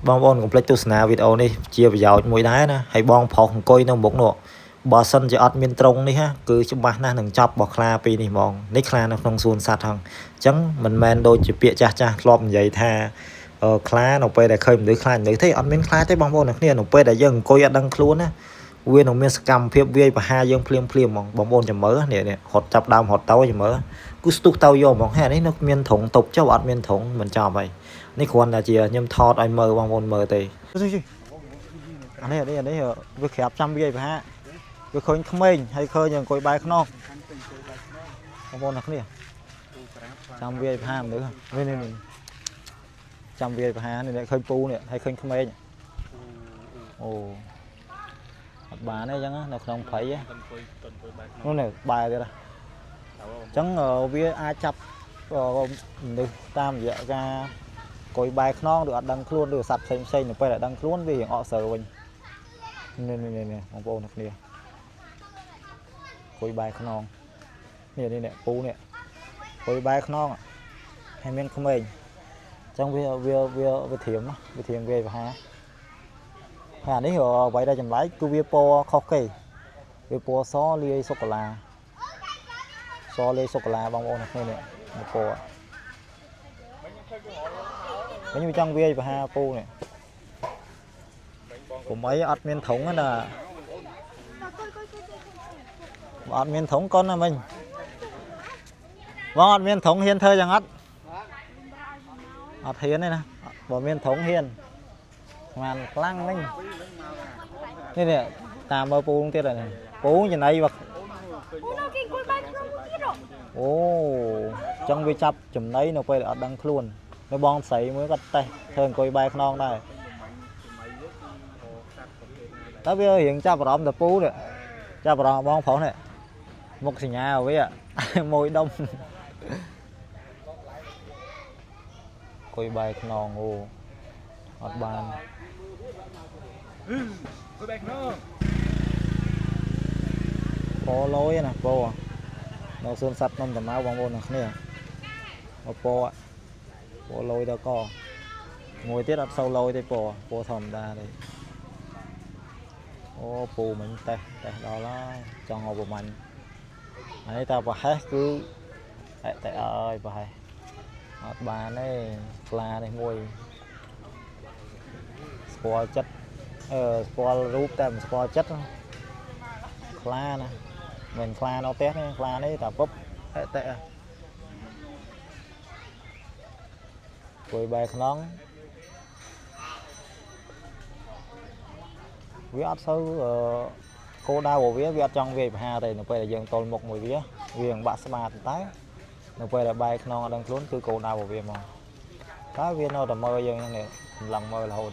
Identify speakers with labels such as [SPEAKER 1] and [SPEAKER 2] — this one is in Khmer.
[SPEAKER 1] បងប្អូនកុំភ្លេចទស្សនាវីដេអូនេះជាប្រយោជន៍មួយដែរណាហើយបងប្រុសអង្គុយនៅមុខនោះបើសិនជាអត់មានត្រង់នេះគឺច្បាស់ណាស់នឹងចាប់បោះខ្លាពីរនេះហ្មងនេះខ្លានៅក្នុងសួនសត្វហ្នឹងអញ្ចឹងមិនមែនដូចជាពាក្យចាស់ចាស់ធ្លាប់និយាយថាខ្លានៅពេលដែលឃើញមនុស្សខ្លាចមនុស្សទេអត់មានខ្លាចទេបងប្អូនអ្នកគ្នានៅពេលដែលយើងអង្គុយអត់ដឹងខ្លួនណាវានឹងមានសកម្មភាពវាយប្រហារយើងភ្លាមភ្លាមហ្មងបងប្អូនចាំមើលនេះនេះរត់ចាប់ដើមរត់ទៅចាំមើលគឺស្ទុះទៅយកហ្មងហេនេះនៅមានធុងតុបចុះអត់មានធុងមិនចប់ហើយនេះគ្រាន់តែជាខ្ញុំថតឲ្យមើលបងប្អូនមើលទេអានេះអានេះអានេះវាក្រាបចាំវាយប្រហារវាឃើញក្មេងហើយឃើញអង្គុយបែរខ្នងបងប្អូនអ្នកគ្នាចាំវាយប្រហារមនុស្សនេះនេះចាំវាយប្រហារនេះឃើញពូនេះហើយឃើញក្មេងអូអត់បានទេអញ្ចឹងនៅក្នុងព្រៃនោះនេះបែរទៀតអញ្ចឹងវាអាចចាប់មនុស្សតាមរយៈការអង្គុយបែរខ្នងឬអត់ដឹងខ្លួនឬសត្វផ្សេងផ្សេងនៅពេលដែលដឹងខ្លួនវារៀងអកសើវិញនេះនេះនេះបងប្អូនអ្នកគ្នាអង្គុយបែរខ្នងនេះនេះនេះពូនេះអង្គុយបែរខ្នងហើយមានក្មេងអញ្ចឹងវាវាវាវាធៀមវាធៀមវាប្រហារហើយអានេះអ្វីដែលចម្លែកគឺវាពណ៌ខុសគេវាពណ៌សលាយសូកូឡាសលាយសូកូឡាបងប្អូនអ្នកគ្នានេះពណ៌ខ្ញុំចង់វាយប្រហារពូនេះកុំអីអត់មានធុងណាបើអត់មានធុងកុនណាមិញបងអត់មានធុងហ៊ានធ្វើយ៉ាងអត់អត់ហ៊ានទេណាបើមានធុងហ៊ានស្មានខ្លាំងមិញនេះនេះតាមមើលពូទៀតហើយពូចំណៃបើ
[SPEAKER 2] ពូនៅគេអង្គុយបែរខ្នងទៀត
[SPEAKER 1] អូចឹងវាចាប់ចំណៃនៅពេលអត់ដឹងខ្លួននៅបងស្រីមួយគាត់តេះធ្វើអង្គុយបែរខ្នងដែរតែវារៀងចាប់អារម្មណ៍តពូនេះចាប់អារម្មណ៍បងប្រុសនេះមុខសញ្ញាវាមួយដុំអង្គុយបែរខ្នងអូអត់បាន
[SPEAKER 3] អង្គុយបែរខ្នង
[SPEAKER 1] ពោលយណាពោនៅសួនសត្វភ្នំតាម៉ៅបងប្អូនអ្នកគ្នាមកពោពោលយដល់កមួយទៀតអត់សូវលយទេពោពោធម្មតាទេអូពូមិញតេះតេះដល់ហើយចង់ឲ្យប្រមាញ់អានេះតើប្រហែសគឺអតែអើយប្រហែសអត់បានទេខ្លានេះមួយស្គាល់ចិត្តអឺស្គាល់រូបតែមិនស្គាល់ចិត្តខ្លាណាមិនខ្លានៅផ្ទះទេខ្លានេះតែពុបអតិគួយបែរខ្នងវាអត់សូវគោលដៅរបស់វាវាអត់ចង់វាយប្រហារទេនៅពេលដែលយើងទល់មុខមួយវាវានឹងបាក់ស្បាតតែនៅពេលដែលបែរខ្នងអត់ដឹងខ្លួនគឺគោលដៅរបស់វាមកតែវានៅតែមើលយើងនេះសម្លឹងមើលរហូត